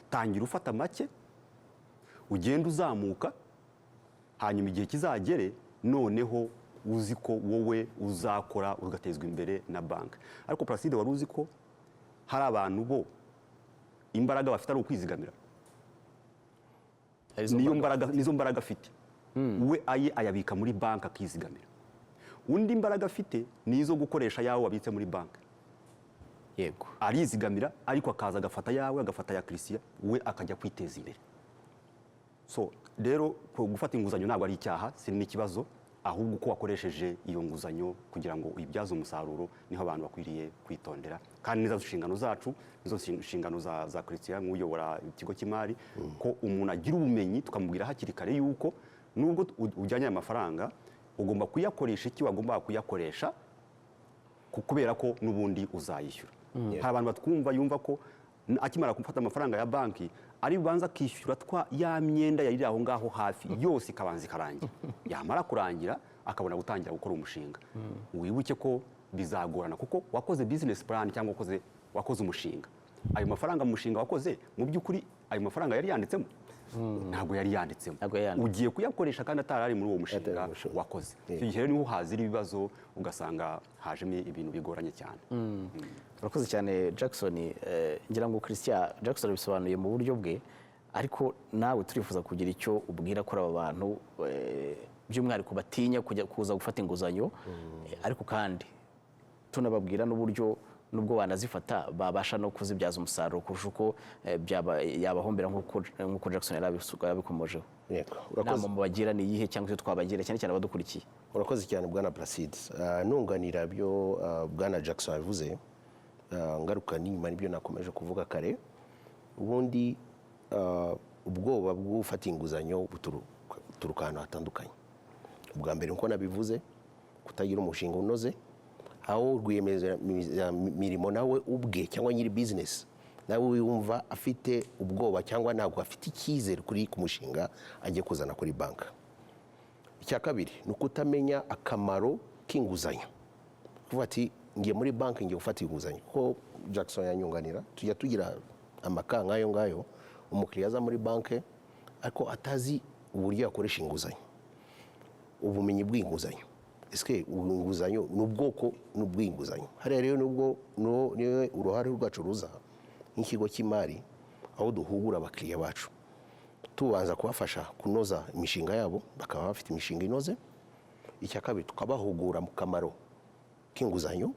tangira ufata make, ugende uzamuka, hanyuma igihe kizagere noneho uzi ko wowe uzakora ugatezwa imbere na banki. Ariko Placide, wari uzi ko hari abantu bo imbaraga bafite ari ukwizigamira? Hari izo Niyo mbaraga. mbaraga, nizo mbaraga afite. We aye ayabika muri banki akizigamira. Undi imbaraga afite ni izo gukoresha ayawe wabitse muri banki. Arizigamira, ariko akaza agafata ayawe, agafata aya Christian, we akajya kwiteza imbere. So rero gufata inguzanyo ntabwo ari icyaha, si n'ikibazo. Ahubwo uko wakoresheje iyo nguzanyo kugira ngo uyibyaze umusaruro niho abantu bakwiriye kwitondera. Kandi nizo nshingano zacu, nizo nshingano za Christian nk'uyobora ikigo cy'imari, ko umuntu agira ubumenyi, tukamubwira hakiri kare yuko nubwo ujyanye aya mafaranga, ugomba kuyakoresha icyo wagombaga kuyakoresha, kubera ko n'ubundi uzayishyura. Hari abantu batwumva, yumva ko akimara gufata amafaranga ya banki ari bubanza akishyura twa ya myenda yari iri aho ngaho hafi yose, ikabanza ikarangira, yamara kurangira akabona gutangira gukora umushinga. Wibuke ko bizagorana, kuko wakoze business plan cyangwa wakoze umushinga. Ayo mafaranga mu mushinga wakoze, mu by'ukuri ayo mafaranga yari yanditsemo? Ntabwo yari yanditsemo. Ntabwo yari yanditse. Ugiye kuyakoresha kandi atari ari muri uwo mushinga Atari mu mushinga. wakoze. Icyo gihe rero niho hazira ibibazo, ugasanga hajemo ibintu bigoranye cyane. Urakoze cyane, Jackson. Ngira ngo Christian, Jackson abisobanuye mu buryo bwe, ariko nawe turifuza kugira icyo ubwira kuri aba bantu, by'umwihariko batinya kujya kuza gufata inguzanyo, ariko kandi tunababwira n'uburyo nubwo banazifata babasha no kuzibyaza umusaruro kurusha uko yabahombera, nk'uko Jackson yari yarabikomojeho. Yego, urakoze. Inama mubagira ni iyihe, cyangwa icyo twabagira cyane cyane abadukurikiye? Urakoze cyane, bwana Placide. Nunganira byo bwana Jackson yavuze, ngaruka n'inyuma n'ibyo nakomeje kuvuga kare. Ubundi ubwoba bwo gufata inguzanyo buturuka ahantu hatandukanye. Ubwa mbere, nkuko nabivuze, kutagira umushinga unoze, aho rwiyemezamirimo nawe ubwe cyangwa nyiri bizinesi nawe yumva afite ubwoba cyangwa ntabwo afite icyizere kuri ku mushinga agiye kuzana kuri banki. Icya kabiri ni ukutamenya akamaro k'inguzanyo, kuvuga ati ngiye muri banki, ngiye gufata inguzanyo. Kuko Jackson yanyunganira, tujya tugira amaka nk'ayo ngayo, umukiriya aza muri banki ariko atazi uburyo yakoresha inguzanyo, ubumenyi bw'inguzanyo. Ese inguzanyo ni ubwoko n'ubw'inguzanyo? Hariya rero nubwo niwe uruhare rwacu ruza nk'ikigo cy'imari, aho duhugura abakiriya bacu, tubanza kubafasha kunoza imishinga yabo, bakaba bafite imishinga inoze. Icya kabiri, tukabahugura mu kamaro k'inguzanyo.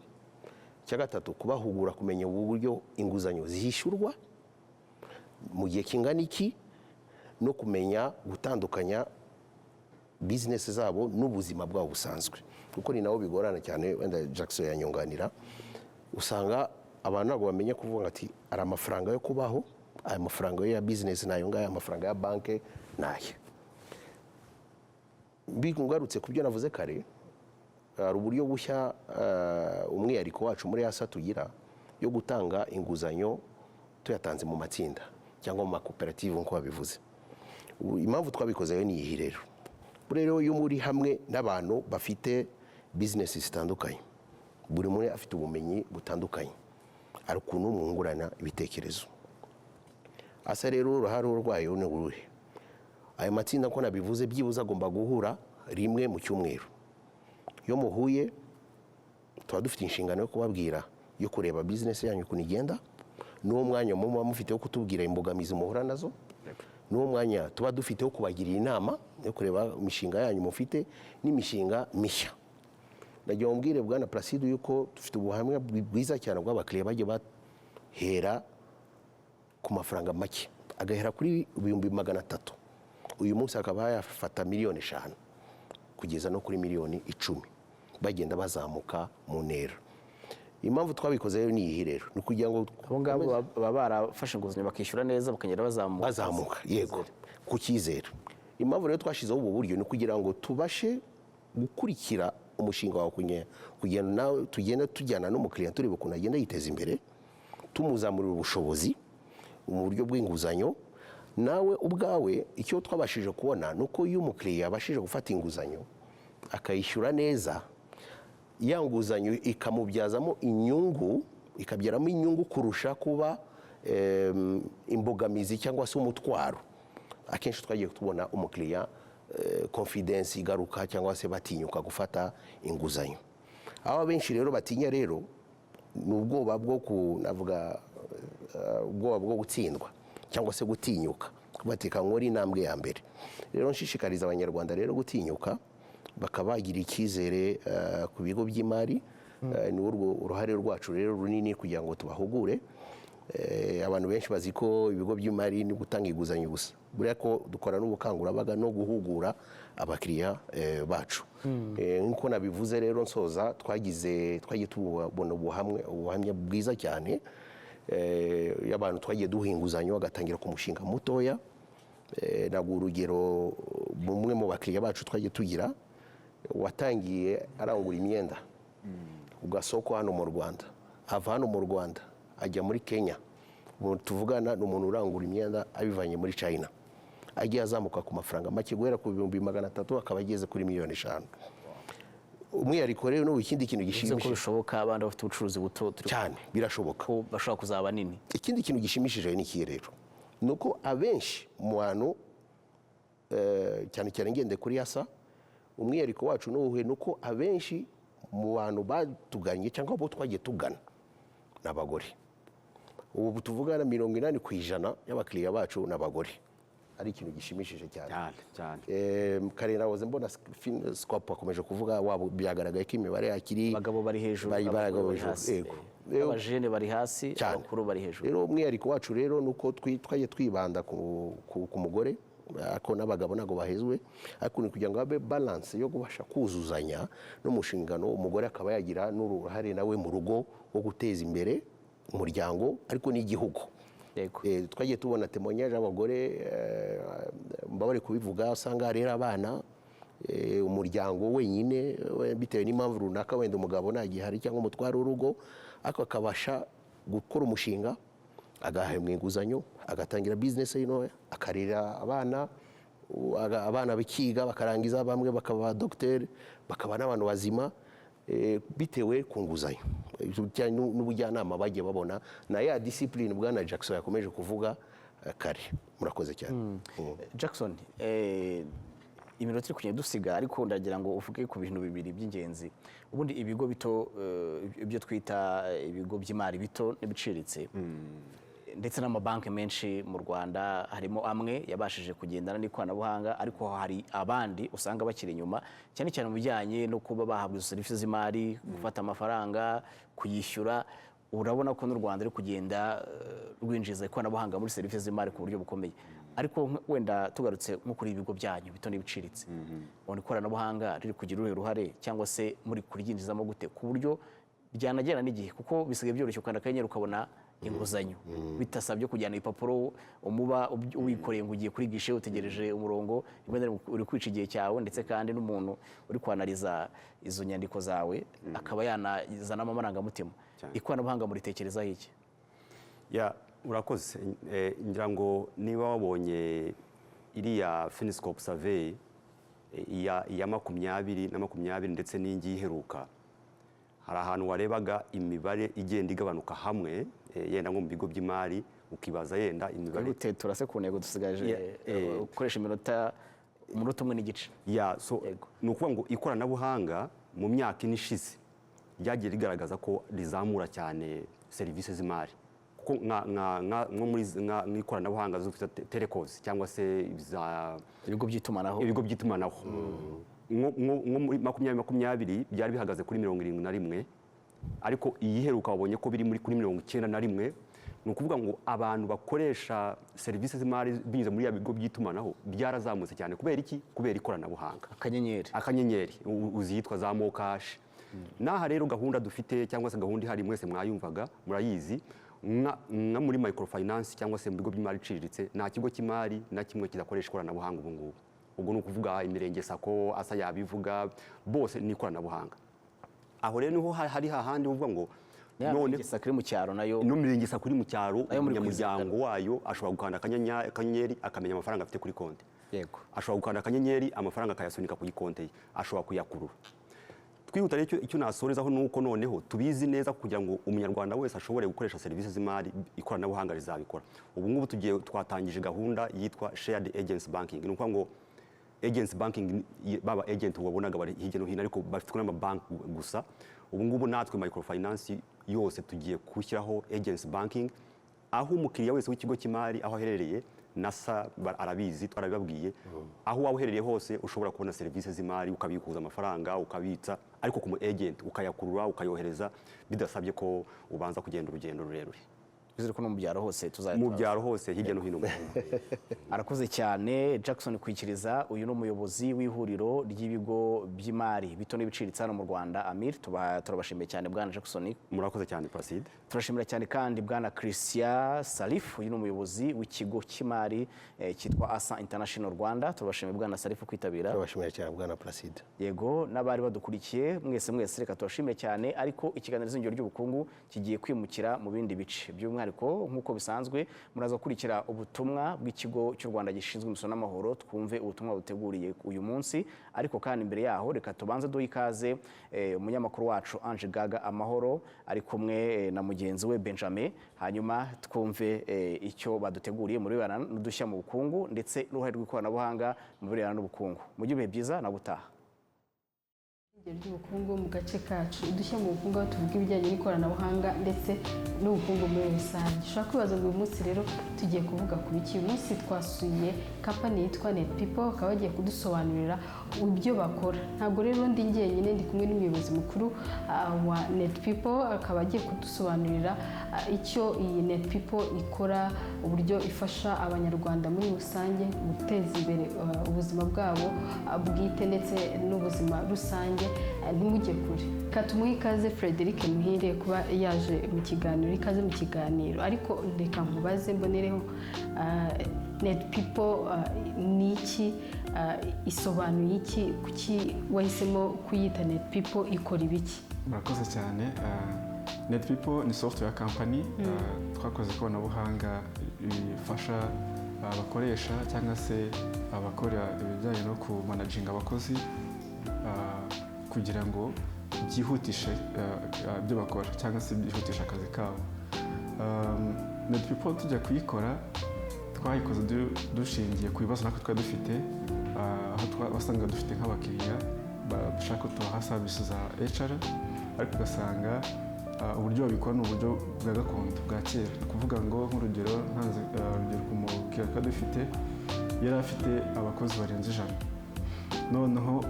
Icya gatatu, kubahugura kumenya uburyo inguzanyo zishyurwa, mu gihe kingana iki, no kumenya gutandukanya bizinesi zabo n'ubuzima bwabo busanzwe, kuko ni nabo bigorana cyane. Wenda Jackson yanyunganira. Usanga abantu ntabwo bamenya kuvuga ati hari amafaranga yo kubaho, aya mafaranga yo ya bizinesi ni ayo ngayo, amafaranga ya banki ni aya. Ngarutse ku byo navuze kare, hari uburyo bushya, umwihariko wacu muri ASA tugira yo gutanga inguzanyo tuyatanze mu matsinda cyangwa mu makoperative, nk'uko babivuze. Impamvu twabikoze rero ni iyi. Rero iyo muri hamwe n'abantu bafite bizinesi zitandukanye, buri umwe afite ubumenyi butandukanye, hari ukuntu mwungurana ibitekerezo. ASA rero uruhare rwayo ni uruhe? Ayo matsinda, ko nabivuze, byibuze agomba guhura rimwe mu cyumweru. Iyo muhuye, tuba dufite inshingano yo kubabwira, yo kureba bizinesi yanyu ukuntu igenda. N'uwo mwanya muba mufite wo kutubwira imbogamizi muhura nazo, n'uwo mwanya tuba dufite wo kubagirira inama yo kureba imishinga yanyu mufite n'imishinga mishya. Ndagira ngo mbwire bwana Placide yuko dufite ubuhamya bwiza cyane bw'abakiriya bagiye bahera ku mafaranga make, agahera kuri 300,000, uyu munsi akaba yafata 5 miliyoni kugeza no kuri 10 miliyoni, bagenda bazamuka mu ntera. Impamvu twabikoze rero ni iyi rero, ni ukugira ngo Abo ngabo baba barafashe inguzanyo, bakishyura neza, bakagenda bazamuka. Bazamuka, yego, ku cyizere. Impamvu rero twashyizeho ubu buryo ni ukugira ngo tubashe gukurikira umushinga wawe, kugira ngo nawe tugenda tujyana n'umukiriya, tureba ukuntu agenda yiteza imbere, tumuzamurira ubushobozi mu buryo bw'inguzanyo. Nawe ubwawe, icyo twabashije kubona ni uko iyo umukiriya yabashije gufata inguzanyo akayishyura neza, ya nguzanyo ikamubyazamo inyungu, ikabyaramo inyungu kurusha kuba imbogamizi cyangwa se umutwaro. Akenshi twagiye tubona umukiriya confidence igaruka, cyangwa se batinyuka gufata inguzanyo. Aho abenshi rero batinya rero ni ubwoba bwo ku navuga ubwoba bwo gutsindwa cyangwa se gutinyuka, bateka nkora intambwe ya mbere. Rero nshishikariza Abanyarwanda rero gutinyuka, bakaba bagira icyizere ku bigo by'imari. Ni urwo uruhare rwacu rero runini kugira ngo tubahugure. Abantu benshi bazi ko ibigo by'imari ni gutanga inguzanyo gusa. Buriya ko dukora n'ubukangurambaga no guhugura abakiriya bacu. Nk'uko nabivuze rero nsoza, twagiye tubona ubuhamya bwiza cyane y'abantu twagiye duha inguzanyo bagatangira ku mushinga mutoya. Naguha urugero, bumwe mu bakiriya bacu twagiye tugira watangiye arangura imyenda ku gasoko hano mu Rwanda, ava hano mu Rwanda ajya muri Kenya. Ubu tuvugana ni umuntu urangura imyenda abivanye muri China. Agiye azamuka ku mafaranga make, guhera ku 300,000 akaba ageze kuri 5 miliyoni. Umwihariko rero n'ubu, ikindi kintu Bivuze ko gishimishije bishoboka, abana bafite ubucuruzi buto turi Cyane, birashoboka. ko bashobora kuzaba banini. Ikindi kintu gishimishije ni ikihe rero? Ni uko abenshi mu bantu, cyane cyane ngende kuri yasa, umwihariko wacu ni uwuhe? Ni uko abenshi mu bantu batuganye cyangwa abo twagiye tugana ni abagore. Ubu tuvugana, 80% y'abakiriya bacu ni abagore, ari ikintu gishimishije cyane. Cyane cyane. Kare nahoze mbona Scope akomeje kuvuga wabo, byagaragaye ko imibare yakiri Abagabo bari hejuru, bari abagore bari hejuru, hasi. Yego. Abajene bari hasi, Cyane. abakuru bari hejuru. Rero umwihariko wacu rero ni uko twagiye twibanda ku mugore, ariko n'abagabo ntabwo bahezwe, ariko ni kugira ngo habe balance yo kubasha kuzuzanya no mu nshingano, umugore akaba yagira n'uruhare nawe mu rugo wo guteza imbere umuryango ariko n'igihugu. Twagiye tubona témoignage y'abagore, mbabare kubivuga, usanga rero abana, umuryango wenyine, bitewe n'impamvu runaka, wenda umugabo ntagihari cyangwa umutware w'urugo, ariko akabasha gukora umushinga, agahembwa inguzanyo, agatangira bizinesi ye ntoya, akarera abana, abana bakiga bakarangiza, bamwe bakaba dogiteri, bakaba n'abantu bazima, bitewe ku nguzanyo cyane n'ubujyanama bagiye babona na ya discipline bwana Jackson yakomeje kuvuga kare. Murakoze cyane. Jackson, iminota iri kugenda dusiga, ariko ndagira ngo uvuge ku bintu bibiri by'ingenzi. Ubundi ibigo bito, ibyo twita ibigo by'imari bito n'ibiciriritse, ndetse n'amabanki menshi mu Rwanda, harimo amwe yabashije kugendana n'ikoranabuhanga, ariko hari abandi usanga bakiri inyuma cyane cyane mu bijyanye no kuba bahabwa izo serivisi z'imari, gufata amafaranga, kuyishyura. Urabona ko n'u Rwanda ruri kugenda rwinjiza ikoranabuhanga muri serivisi z'imari ku buryo bukomeye. Ariko wenda tugarutse nko kuri ibigo byanyu bito n'ibiciriritse, ubona ikoranabuhanga riri kugira uruhe ruhare, cyangwa se muri kuryinjizamo gute ku buryo byanagera n'igihe? Kuko bisigaye byoroshye ukanda akanyenyeri ukabona inguzanyo bitasabye kujyana ibipapuro, umuba wikoreye ngo ugiye kuri guichet, utegereje umurongo, rimwe na rimwe uri kwica igihe cyawe, ndetse kandi n'umuntu uri kwanariza izo nyandiko zawe akaba yanazanamo amarangamutima. Ikoranabuhanga muritekerezaho iki? Ya, urakoze. Ngira ngo niba wabonye iriya Finscope survey, iya 2020 ndetse n'ingiyi iheruka, hari ahantu warebaga imibare igenda igabanuka hamwe, yenda nko mu bigo by'imari. Ukibaza yenda imibare. Twihute, turase ku ntego, dusigaje gukoresha iminota, umunota umwe n'igice. Ya, so ni ukuvuga ngo ikoranabuhanga mu myaka 4 ishize ryagiye rigaragaza ko rizamura cyane serivisi z'imari, kuko nko muri nk'ikoranabuhanga zo twita telecoms cyangwa se za ibigo by'itumanaho. Ibigo by'itumanaho, nko muri 2020 byari bihagaze kuri 71, ariko iyi iheruka wabonye ko biri kuri 91. Ni ukuvuga ngo abantu bakoresha serivisi z'imari binyuze muri ya bigo by'itumanaho byarazamutse cyane. Kubera iki? Kubera ikoranabuhanga. Akanyenyeri. Akanyenyeri, uzitwa za MoKash. N'aha rero gahunda dufite cyangwa se gahunda ihari, mwese mwayumvaga, murayizi, nka muri microfinance cyangwa se mu bigo by'imari iciriritse, nta kigo cy'imari na kimwe kidakoresha ikoranabuhanga ubu ngubu. Ubwo ni ukuvuga imirenge SACCO, ASA yabivuga, bose ni ikoranabuhanga. Aho rero niho hari hahandi uvuga ngo none SACCO iri mu cyaro nayo no mirenge SACCO iri mu cyaro, Nayo muri umunyamuryango wayo ashobora gukanda akanyenyeri akamenya amafaranga afite kuri konti. Ashobora gukanda akanyenyeri, amafaranga akayasunika kuri konti ye, ashobora kuyakurura. Twihuta rero, icyo nasorezaho ni uko noneho tubizi neza, kugira ngo umunyarwanda wese ashobore gukoresha serivisi z'imari, ikoranabuhanga rizabikora. Ubu ngubu tugiye, twatangije gahunda yitwa shared agency banking. Ni ukuvuga ngo agency banking baba agent wabonaga bari hirya no hino, ariko bafitwe n'amabanki gusa. Ubu ngubu natwe microfinance yose tugiye gushyiraho agency banking, aho umukiriya wese w'ikigo cy'imari aho aherereye, nasa arabizi, twarabibabwiye, aho waba uherereye hose ushobora kubona serivisi z'imari, ukabikuza amafaranga, ukabitsa, ariko ku mu agent, ukayakurura, ukayohereza, bidasabye ko ubanza kugenda urugendo rurerure. Bizere ko no mu byaro hose tuzajya Mu byaro hose, hirya no hino mu gihugu. Arakoze cyane Jackson Kwikiriza. Uyu ni umuyobozi w'ihuriro ry'ibigo by'imari bito n'ibiciriritse hano mu Rwanda, Amir. Turabashimiye cyane, bwana Jackson. Murakoze cyane, Placide. Turashimira cyane kandi bwana Christian Salif. Uyu ni umuyobozi w'ikigo cy'imari cyitwa ASA International Rwanda. Turabashimiye, bwana Salif, kwitabira. Turabashimira cyane, bwana Placide. Yego, n'abari badukurikiye mwese mwese, reka tubashimire cyane. Ariko ikiganiro Izingiro ry'Ubukungu kigiye kwimukira mu bindi bice. By'umwihariko, nk'uko bisanzwe, muraza gukurikira ubutumwa bw'ikigo cy'u Rwanda gishinzwe imisoro n'amahoro, twumve ubutumwa buteguriye uyu munsi. Ariko kandi imbere yaho, reka tubanze duhe ikaze umunyamakuru wacu Ange Gaga Amahoro, ari kumwe na mugenzi we Benjamin, hanyuma twumve icyo baduteguriye mu birebana n'udushya mu bukungu ndetse n'uruhare rw'ikoranabuhanga mu birebana n'ubukungu. Mugire ibihe byiza na butaha. Irengero ry'ubukungu mu gace kacu, udushya mu bukungu, aho tuvuga ibijyanye n'ikoranabuhanga ndetse n'ubukungu muri rusange. Ushobora kwibaza ngo uyu munsi rero tugiye kuvuga ku biki? Uyu munsi twasuye company yitwa Net People, bakaba bagiye kudusobanurira ibyo bakora. Ntabwo rero ndi njyenyine, ndi kumwe n'umuyobozi mukuru wa Net People, akaba agiye kudusobanurira icyo iyi Net People ikora, uburyo ifasha abanyarwanda muri rusange guteza imbere ubuzima bwabo bwite ndetse n'ubuzima rusange. Ntimujye kure. Reka tumuhe ikaze Frederic Muhire kuba yaje mu kiganiro. Ikaze mu kiganiro. Ariko reka nkubaze mbonereho, Net People ni iki? Isobanuye iki? Kuki wahisemo kuyita Net People? Ikora ibiki? Murakoze cyane. Net People ni software company. Twakoze ikoranabuhanga rifasha abakoresha cyangwa se abakora ibijyanye no kumanaginga abakozi kugira ngo byihutishe ibyo bakora cyangwa se byihutishe akazi kabo. Net People tujya kuyikora twayikoze dushingiye ku bibazo natwe twari dufite, aho wasangaga dufite nk'abakiriya bashaka ko tubaha serivisi za HR, ariko ugasanga uburyo babikora ni uburyo bwa gakondo, bwa kera. Ni ukuvuga ngo nk'urugero, ntanze urugero ku mukiriya twari dufite, yari afite abakozi barenze 100. Noneho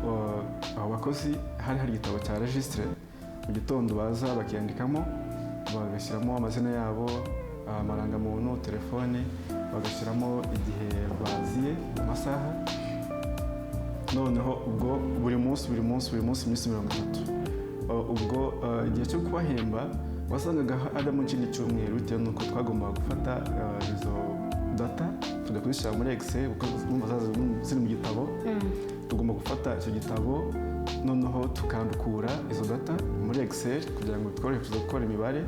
abo bakozi hari igitabo cya registre, mu gitondo baza bakiyandikamo, bagashyiramo amazina yabo, amarangamuntu, telefone, bagashyiramo igihe baziye, amasaha. Noneho ubwo buri munsi, buri munsi, buri munsi, iminsi 30. Ubwo igihe cyo kubahemba wasangaga harimo ikindi cyumweru, bitewe n'uko twagombaga gufata izo data tujya kuzishyira muri Excel, kuko urumva zaza ziri mu gitabo. Tugomba gufata icyo gitabo, noneho tukandukura izo data muri Excel kugira ngo tworohe kuza gukora imibare.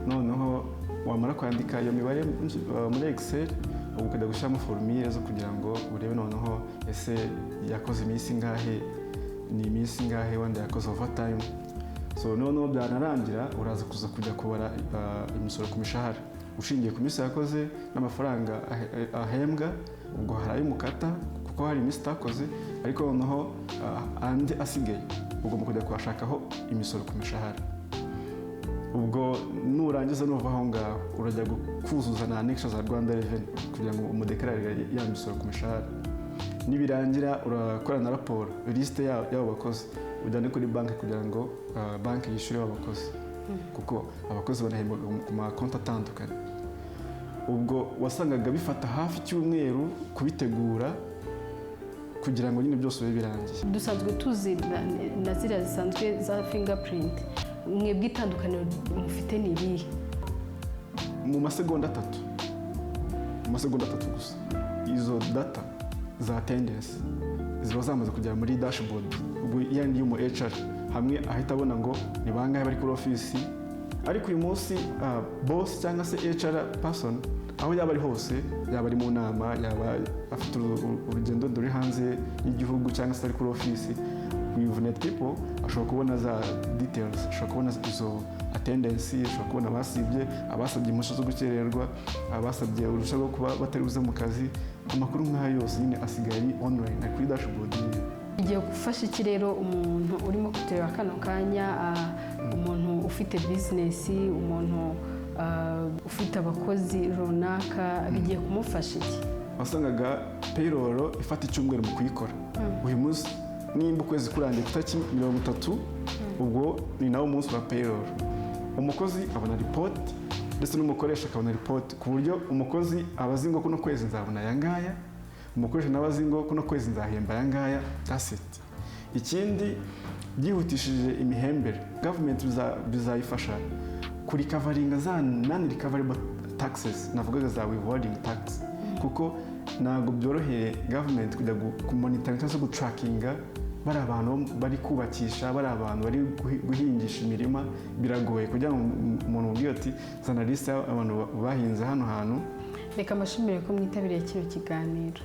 Noneho wamara kwandika iyo mibare muri Excel, ubu ukajya gushyiramo formule zo kugira ngo urebe noneho ese yakoze iminsi ingahe, ni iminsi ingahe wenda yakoze overtime. So noneho byanarangira uraza kuza kujya kubara imisoro ku mishahara. Ushingiye ku minsi yakoze n'amafaranga ahembwa, ubwo hari ayo mukata kuko hari iminsi itakoze, ariko noneho andi asigaye ugomba kujya kuhashakaho imisoro ku mishahara. Ubwo nurangiza, nuva aho ngaho, urajya kuzuza na annexe za Rwanda Revenue kugira ngo umudekararire ya misoro ku mishahara. Nibirangira, urakora na raporo, lisite y'abo bakozi, ujyane kuri banki kugira ngo banki yishyure abo bakozi, kuko abakozi banahembwa ku makonti atandukanye. Ubwo wasangaga bifata hafi icyumweru kubitegura kugira ngo nyine byose bibe birangiye. Dusanzwe tuzi na ziriya zisanzwe za fingerprint. Mwebwe itandukaniro mufite ni irihe? Mu masegonda 3, mu masegonda 3 gusa, izo data za attendance ziba zamaze kugera muri dashboard, ubwo yandi y'umu HR, hamwe ahita abona ngo ni bangahe bari kuri ofisi. Ariko uyu munsi boss cyangwa se HR person, aho yaba ari hose, yaba ari mu nama, yaba afite urugendo ruri hanze y'igihugu, cyangwa se ari kuri ofisi, with Net People ashobora kubona za details, ashobora kubona izo attendance, ashobora kubona abasibye, abasabye impushya zo gukererwa, abasabye uruhushya rwo kuba batari buze mu kazi. Amakuru nk'ayo yose nyine asigaye ari online, ari kuri dashboard yiwe. Igiye gufasha iki rero umuntu urimo kutureba kano kanya, umuntu ufite bizinesi, umuntu ufite abakozi runaka, bigiye kumufasha iki? Wasangaga payroll ifata icyumweru mu kuyikora. Uyu munsi nimba ukwezi kurangiye ku itariki 30, ubwo ni nawo munsi wa payroll. Umukozi abona ripoti ndetse n'umukoresha akabona ripoti, ku buryo umukozi aba azi ngo kuno kwezi nzabona aya ngaya, umukoresha nawe azi ngo kuno kwezi nzahemba aya ngaya. That's it. Ikindi, byihutishije imihembere. Government bizayifasha kurecoveringa za non recoverable taxes navugaga, za withholding tax, kuko ntabwo byoroheye government kujya kumonitoringa cyangwa se gutrackinga bari abantu bari kubakisha, bari abantu bari guhingisha imirima. Biragoye kugira ngo umuntu umubwire ati: "Zana lisite y'abantu bahinze hano hantu." Reka mbashimire ko mwitabiriye kino kiganiro.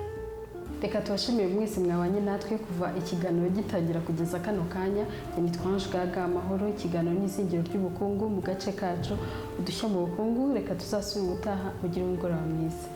Reka tubashimire mwese mwabanye natwe kuva ikiganiro gitangira kugeza kano kanya. Nitwa Ange Gaga Amahoro. Ikiganiro ni Izingiro ry'Ubukungu mu gace kacu Udushya mu Bukungu. Reka tuzasubire ubutaha. Mugire umugoroba mwiza.